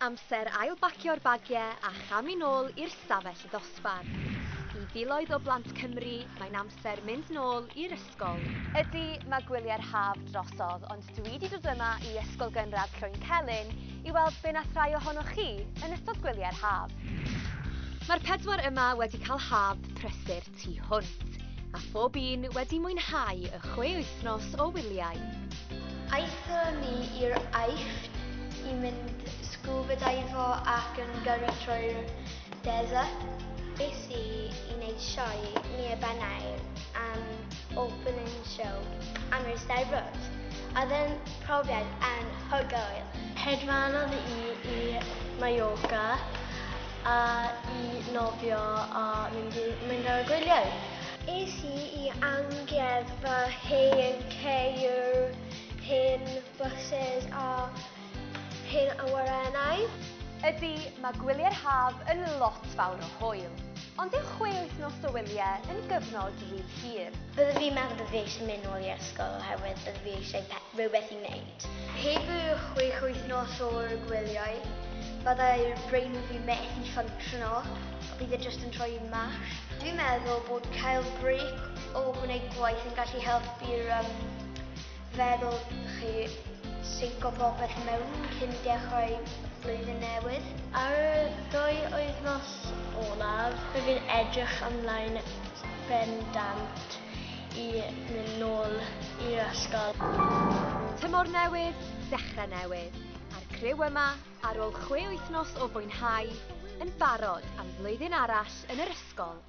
Amser ailbacio'r bagiau a chamu nôl i'r stafell ddosbarth. I filoedd o blant Cymru, mae'n amser mynd nôl i'r ysgol. Ydy, mae gwyliau'r haf drosodd, ond dwi wedi dod yma i Ysgol Gynradd Llwyn Celyn i weld be nath rhai ohonoch chi yn ystod gwyliau'r haf. Mae'r pedwar yma wedi cael haf prysur tu hwnt, a phob un wedi mwynhau y chwe wythnos o wyliau. Aethon ni i'r Aifft i mynd scuba dive-o ac yn gyrru trwy'r desert. Es i i wneud sioe Nia Bennau am opening show am yr Eisteddfod. Oedd e'n profiad anhygoel. Hedfanodd i i Mallorca a i nofio a mynd, i, mynd ar y gwyliau. Es i i amgueddfa hen ceir, hen buses a hen awyrennau. Ydy, mae gwyliau'r haf yn lot fawr o hwyl. Ond yw 6 wythnos o wyliau yn gyfnod rhy hir? Bydde fi'n meddwl bydde fi eisiau mynd nôl i'r ysgol oherwydd bydde fi eisiau rhywbeth i wneud. Heb y 6 wythnos o'r gwyliau, byddai'r brain fi methu functiono, a bydd e just yn troi yn mash. Dwi'n meddwl bod cael break o gwneud gwaith yn gallu helpu'r feddwl chi sinco popeth mewn cyn dechrau blwyddyn newydd. Ar y 2 wythnos olaf, fe fi'n edrych ymlaen bendant i mynd nôl i'r ysgol. Tymor newydd, dechrau newydd. A'r criw yma, ar ôl 6 wythnos o fwynhau, yn barod am flwyddyn arall yn yr ysgol.